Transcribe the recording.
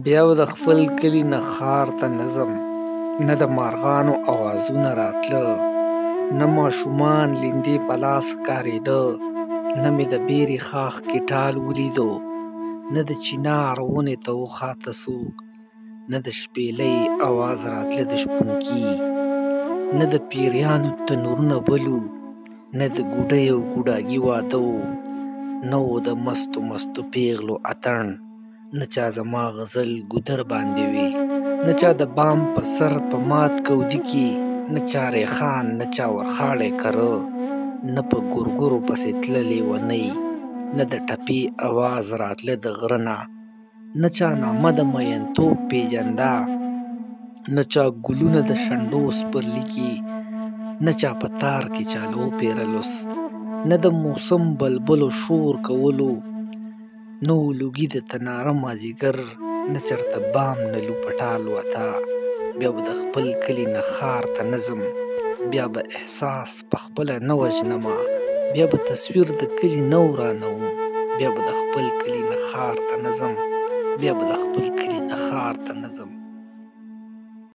بیا به د خپل کلي نه ښار ته نه ځم. نه د مارغانو اوازونه راتله، نه ماشومان لیندې په لاس ښکارېده، نه مې د بېرې ښاخ کې ټال ولیدو، نه د چنار ونې ته وخاته څوک، نه د شپېلۍ اواز راتله د شپونکي، نه د پیریانو تنورونه بل وو، نه د ګوډۍ او ګوډاګي واده و، نه و د مستو مستو پیغلو اتڼ، نه چا زما غزل ګودر باندې وي، نه چا د بام په سر په مات کودي کې، نه چا ریخان نه چا ورخاړی کره، نه په ګورګورو پسې تله لیونۍ، نه د ټپې اواز راتله د غره نه، نه چا نامه د مینتوب پیژنده، نه چا ګلونه د شنډو سپرلي کې، نه چا په تار کې چاله وپېرلوس، نه د موسم بلبلو شور کولو، نه و لوګي د تناره مازدیګر، نه چرته بام نه لوپټه الوته. بیا به د خپل کلي نه ښار ته نه ځم، بیا به احساس پخپله نه وژنمه، بیا به تصویر د کلي نه ورانوم، بیا به د خپل کلي نه ښار ته نه ځم، بیا به د خپل کلي نه ښار ته نه ځم.